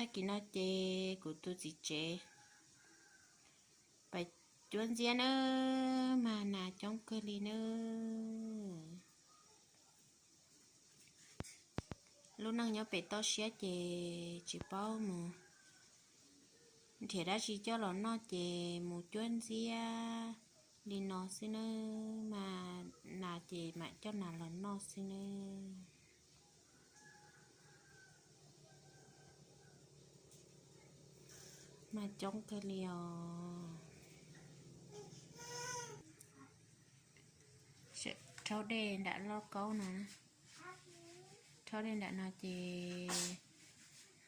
Tag kis no ces kuv tus txiv tsev pais cuab ntxiab nawb, mas nas coob kawg li nawb. Lub neej nyob pem toj siab ces tsis paub mus nrhiav dab tsi coj los noj ces mus cuab ntxiab li no xwb nawb, mas nas ces mam coj nas los noj xwb nawb. Mas coob kawg li os. Rhaub dej nram lauj kaub no, rhaub dej nram no ces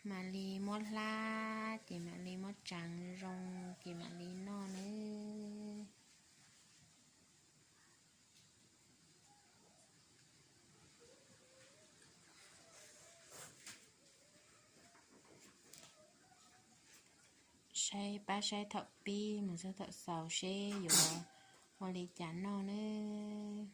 mam li muab hlab ces mam li muab tsav zoo ces mam li noj nawb. Saib pab saib thaum pib mus txog thaum xaus seb yuav ua li cas noj nawb.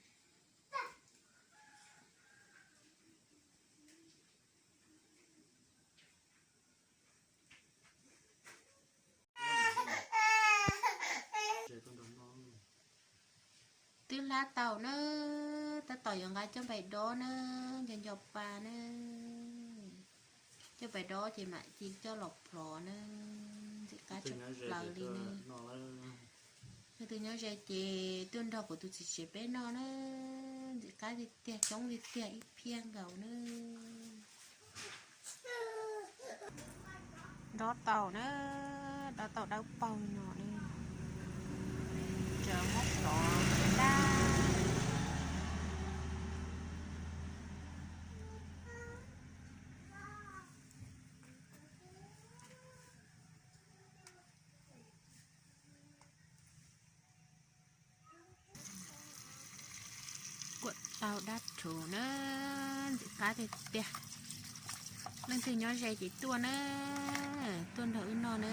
Twb hlab tau nawb, tab tom yuav nqa coj pais dob nawb, nco nco pa nawb. Coj pais dob ces mam ci coj los plhov nawb, ntxim qab tshaj plaws li nawb. Leej twg nyob ze ces tuaj nrog kuv tus txiv tsev peb noj nawb, ntxim qab tiag tiag, coob tiag tiag ib phiab nkaus nawb. Dob tau na, dob tau dawb paug no na, tseem muab plhov dab. Kuam tau dab rhuv na, ntxim qab tiag tiag. Leej twg nyob ze ces tuaj na, tuaj nrog wb noj na.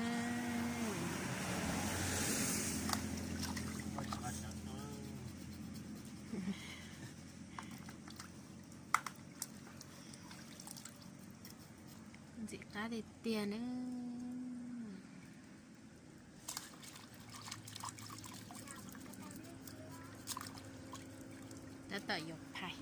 Ntxim qab tiag tiag na. Tab tom yuav phais.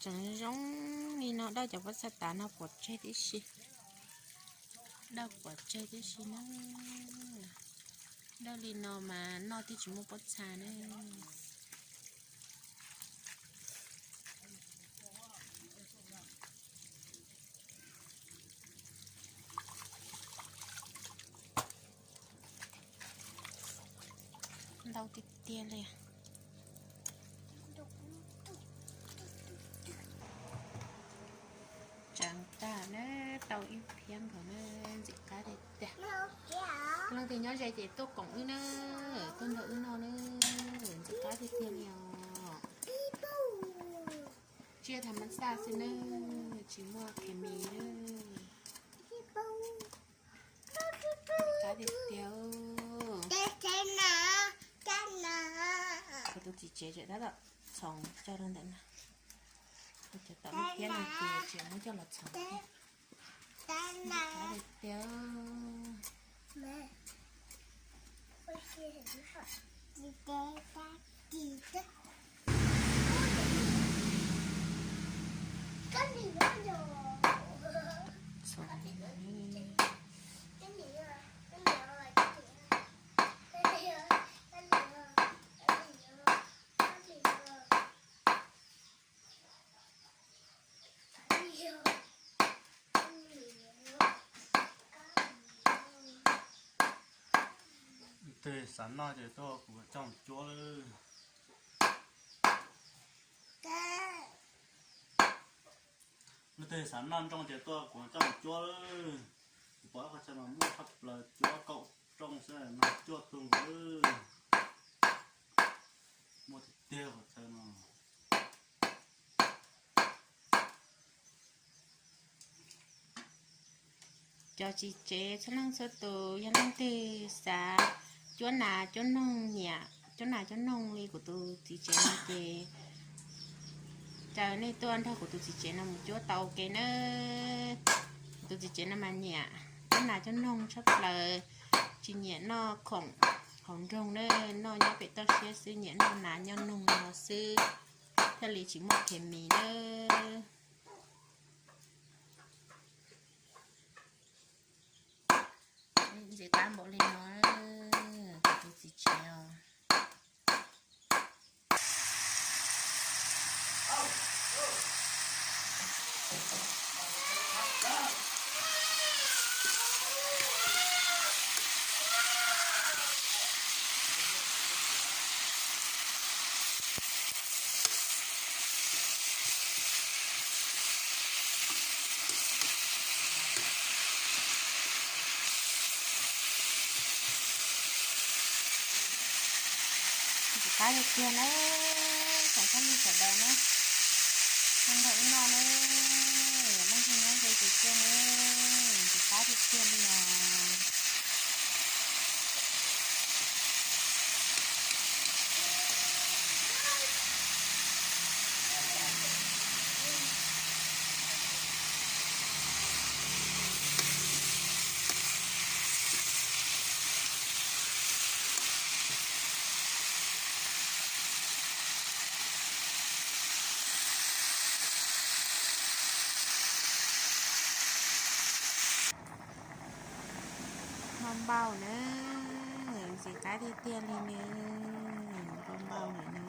Tseem zoo li no dawj cov pob txha tav no pov tseg tib si. Dawj pov tseg tib si na. Dawj li no mas noj twb tsis muaj pob txha na. Ntau tiag tiag li. Tseev tag na, tau ib phiab nkaus na, ntxim qab tiag tiag. Leej twg nyob ze ces tuaj koom wb na, tuaj nrog wb noj na, ntxim qab tiag tiag li os. Tsiaj tham mas xaj xwb nawb, tsis muaj khes mis nawb. Qab tiag tiag. Kuv tus txiv tsev tseem tab tom txhoov coj rau ntawm no. Cov tom lub thiab no ces tseem muab coj los txhoov thiab. Qab tiag tiag. Leej twg xav noj ces tuaj kuv coj mus cuab lawm. Leej twg xav noj nrooj ces tuaj kuv coj mus cuab lawm. Kuv pom qhov chaw no muaj tshaj plaws cuab kaum rooj xwb no cuaj tug nkaus lawm. Muaj tiag tiag qhov chaw no. Cov txiv tsev txhua leej txhua tus yog leej twg xav cuab nas cuab noog nyiam cuab nas cuab noog li kuv tus txiv tsev no ces caw nej tuaj nrog kuv tus txiv tsev no mus cuab tau ua ke nawb. Kuv tus txiv tsev no mas nyiam cuab nas cuab noog tshaj plaws, tsis nyiam noj khoom hauv nroog na, noj nyob pem toj siab xwb, nyiam noj nas noj noog no xwb, thiaj li tsis muaj khes mis nawb. Ntxim qab npaum li no, kuv tus txiv tsev os. Ntxim qab tiag tiag na, tsoom phooj ywg sawv daws na, nrog wb noj na, leej twg nyob ze ces tuaj na, ntxim qab tiag tiag li os. Npau npau na, ntxim qab tiag tiag li na, npau npau lawm na.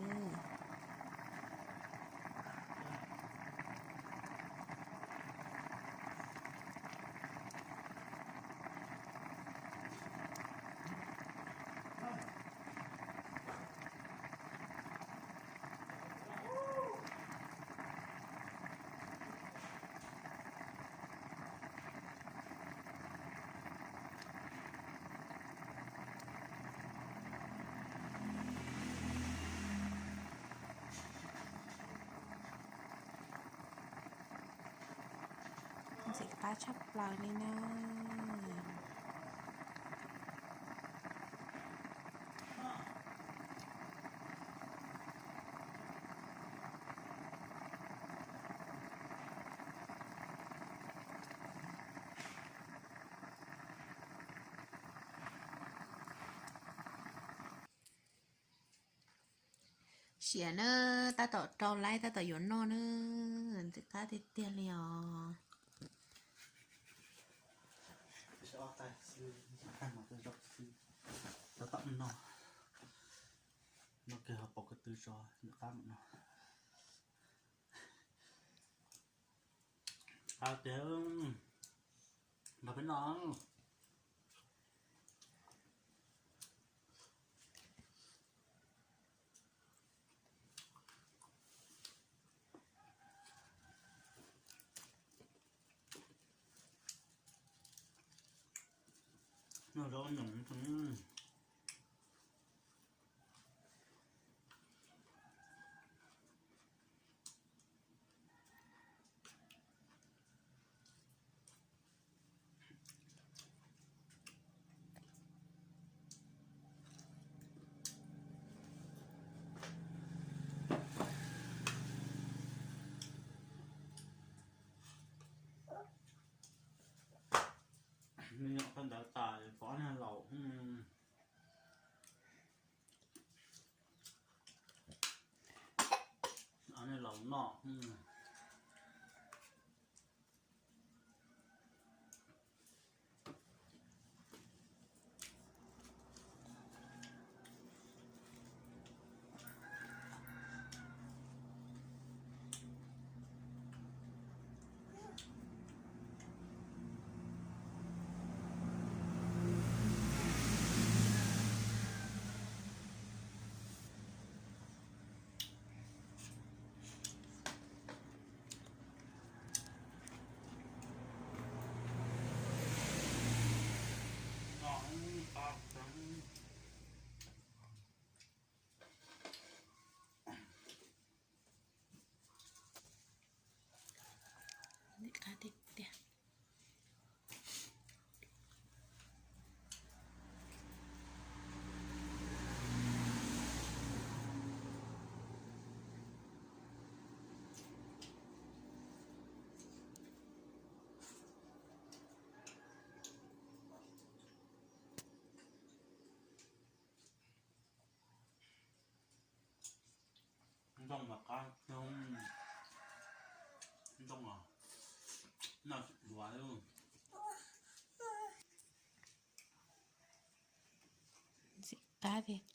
Ntxim qab tshaj plaws li na. Siav na, tab tom rau laib tab tom yuav noj na, ntxim qab tiag tiag li os. Tab tom noj, noj kiag pom ko tw tso ntxim qab no. Qab tiag, nrog peb noj. Noj zaub nyoos. Ua nej laus noj. Ntoo mas qab, ntoo os, noj duav. Ntxim qab tiag.